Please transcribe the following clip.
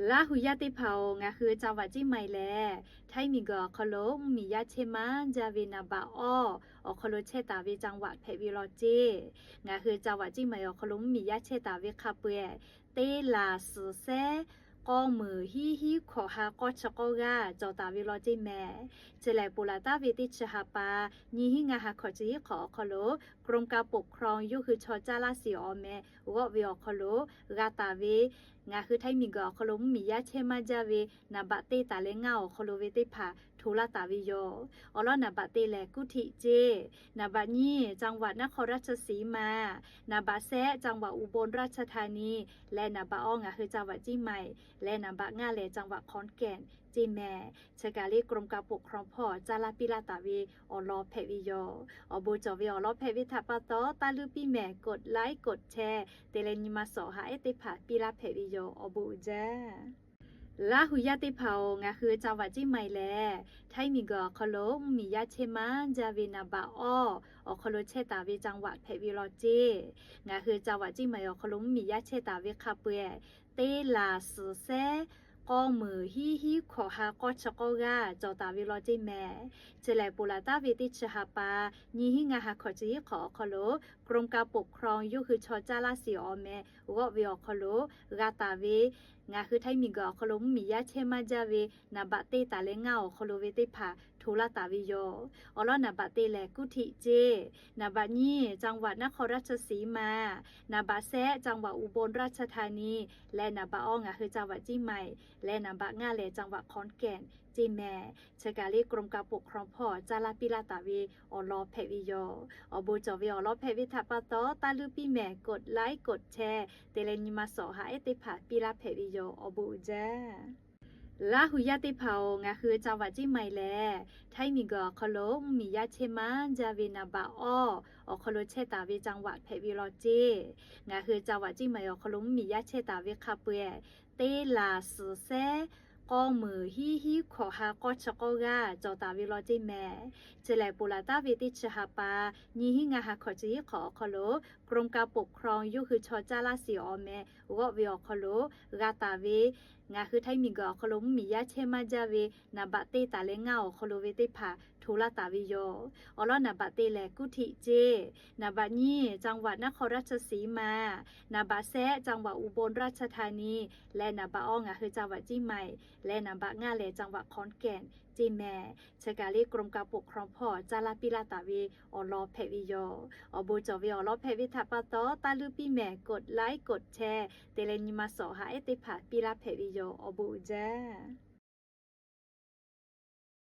Laˇ hu yaˇ teˇ hpaˍ-oˬ, ngaˬ hui จังหวัดเชียงใหม่ lehˬ, htaiˇ miˬguiˬ awˬ hk'aw lo mvuhˇmiˬ yaˇ chehˇ maˇ jaˇ ve นับ awˇ awˬ hk'aw lo chehˇ taˍ ve จังหวัด hpehꞈ ve law ceˇ. Ngaˬ hui จังหวัดเชียงใหม่ awˬ hk'aw lo mvuhˇmiˬ yaˇ chehˇ taˍ ve hk'a peu-eˬ, teˇ laˬ suhˍ sehˉ k'awˇ meunˍ hiˉ hiˉ hkawꞈ ha k'awˇ chi k'awˇ g'aˇ cawˬ taˍ ve law ceˇ mehˍ. Chi lehˬ, ponˬ laˬ taˉ ve teˇ chi ha pa nyiˇ hinˉ ngaˇ ha hkawꞈ chi hiˉ hk'awꞈ awˬ hk'aw lo กรมการปกครอง yawˇ hui chaw caˇ laˇ sheˍ awˬ meh g'awˆ ve awˬ hk'aw lo g'a taˍ ve, ngaˬ hui htaiˇ miˬguiˬ awˬ hk'aw lo mvuhˇmiˬ yaˇ chehˇ maˇ jaˇ ve นับ teˇ taˍ leh ngaˇ awˬ hk'aw lo ve teˇ hpaˍ hto laˇ taˍ ve yoˬ. Awˬ lawn นับ teˇ lehˬ กรุงเทพ ceˇ. นับ nyiˇ จังหวัดนครราชสีมา, นับ shehˆ จังหวัดอุบลราชธานี leh นับ awˇ ngaˬ hui จังหวัดเชียงใหม่ leh นับ ngaˇ lehˬ จังหวัดขอนแก่น ceˇ mehˍ. Chi kaˬ lehˬ กรมการปกครอง hpawˇ caˇ laˇ piˇ laˇ taˍ ve awˬ lawn hpehꞈ ve yoˬ. Awˬ bon cawˬ ve awˬ lawn hpehꞈ ve htaꞈ pa taw, taˇ luˇ piˇ mehˍ กดไลค์ กดแชร์ te leh nyi ma sawˍ haꞈ ehˉ teˇ hpaˍ piˇ laˇ hpehꞈ ve yoˬ. Awˬ bon uiˍ jaˇ. Laˇ hu yaˇ teˇ hpaˍ-oˬ, ngaˬ hui จังหวัดเชียงใหม่ lehˬ, htaiˇ miˬguiˬ awˬ hk'aw lo mvuhˇmiˬ yaˇ chehˇ maˇ jaˇ ve นับ awˇ awˬ hk'aw lo chehˇ taˍ ve จังหวัด hpehꞈ ve law ceˇ. Ngaˬ hui จังหวัดเชียงใหม่ awˬ hk'aw lo mvuhˇmiˬ yaˇ chehˇ taˍ ve hk'a peu-eˬ, teˇ laˬ suhˍ sehˉ k'awˇ meunˍ hiˉ hiˉ hkawꞈ ha k'awˇ chi k'awˇ g'aˇ cawˬ taˍ ve law ceˇ mehˍ. Chi lehˬ, ponˬ laˬ taˉ ve teˇ chi ha pa nyiˇ hinˉ ngaˇ ha hkawꞈ chi hiˉ hk'awꞈ awˬ hk'aw lo กรมการปกครอง yawˇ hui chaw caˇ laˇ sheˍ awˬ meh g'awˆ ve awˬ hk'aw lo g'a taˍ ve, ngaˬ hui htaiˇ miˬguiˬ awˬ hk'aw lo mvuhˇmiˬ yaˇ chehˇ maˇ jaˇ ve นับ teˇ taˍ leh ngaˇ awˬ hk'aw lo ve teˇ hpaˍ hto laˇ taˍ ve yoˬ. Awˬ lawn นับ teˇ lehˬ กรุงเทพ ceˇ. นับ nyiˇ จังหวัดนครราชสีมา, นับ shehˆ จังหวัดอุบลราชธานี leh นับ awˇ ngaˬ hui จังหวัดเชียงใหม่ leh นับ ngaˇ lehˬ จังหวัดขอนแก่น ceˇ mehˍ. Chi kaˬ lehˬ กรมการปกครอง hpawˇ caˇ laˇ piˇ laˇ taˍ ve awˬ lawn hpehꞈ ve yoˬ. Awˬ bon cawˬ ve awˬ lawn hpehꞈ ve htaꞈ pa taw, taˇ luˇ piˇ mehˍ กดไลค์ กดแชร์ te leh nyi ma sawˍ haꞈ ehˉ teˇ hpaˍ piˇ laˇ hpehꞈ ve yoˬ. Awˬ bon uiˍ jaˇ. Laˇ hu yaˇ teˇ hpaˍ-oˬ, ngaˬ hui จังหวัดเชียงใหม่ lehˬ, htaiˇ miˬguiˬ awˬ hk'aw lo mvuhˇmiˬ yaˇ chehˇ maˇ jaˇ ve นับ awˇ awˬ hk'aw lo chehˇ taˍ ve จังหวัด hpehꞈ ve law ceˇ. Ngaˬ hui จังหวัดเชียงใหม่ awˬ hk'aw lo mvuhˇmiˬ yaˇ chehˇ taˍ ve hk'a peu-eˬ, teˇ laˬ suhˍ sehˉ k'awˇ meunˍ hiˉ hiˉ hkawꞈ ha k'awˇ chi k'awˇ g'aˇ cawˬ taˍ ve law ceˇ mehˍ. Chi lehˬ, ponˬ laˬ taˉ ve teˇ chi ha pa nyiˇ hinˉ ngaˇ ha hkawꞈ chi hiˉ hk'awꞈ awˬ hk'aw lo กรมการปกครอง yawˇ hui chaw caˇ laˇ sheˍ awˬ meh g'awˆ ve awˬ hk'aw lo g'a taˍ ve, ngaˬ hui htaiˇ miˬguiˬ awˬ hk'aw lo mvuhˇmiˬ yaˇ chehˇ maˇ jaˇ ve นับ teˇ taˍ leh ngaˇ awˬ hk'aw lo ve teˇ hpaˍ hto laˇ taˍ ve yoˬ. Awˬ lawn นับ teˇ lehˬ กรุงเทพ ceˇ. นับ nyiˇ จังหวัดนครราชสีมา, นับ shehˆ จังหวัดอุบลราชธานี leh นับ awˇ ngaˬ hui จังหวัดเชียงใหม่ leh นับ ngaˇ lehˬ จังหวัดขอนแก่น ceˇ mehˍ. Chi kaˬ lehˬ กรมการปกครอง hpawˇ caˇ laˇ piˇ laˇ taˍ ve awˬ lawn hpehꞈ ve yoˬ. Awˬ bon cawˬ ve awˬ lawn hpehꞈ ve htaꞈ pa taw, taˇ luˇ piˇ mehˍ กดไลค์ กดแชร์ te leh nyi ma sawˍ haꞈ ehˉ teˇ hpaˍ piˇ laˇ hpehꞈ ve yoˬ. Awˬ bon uiˍ jaˇ.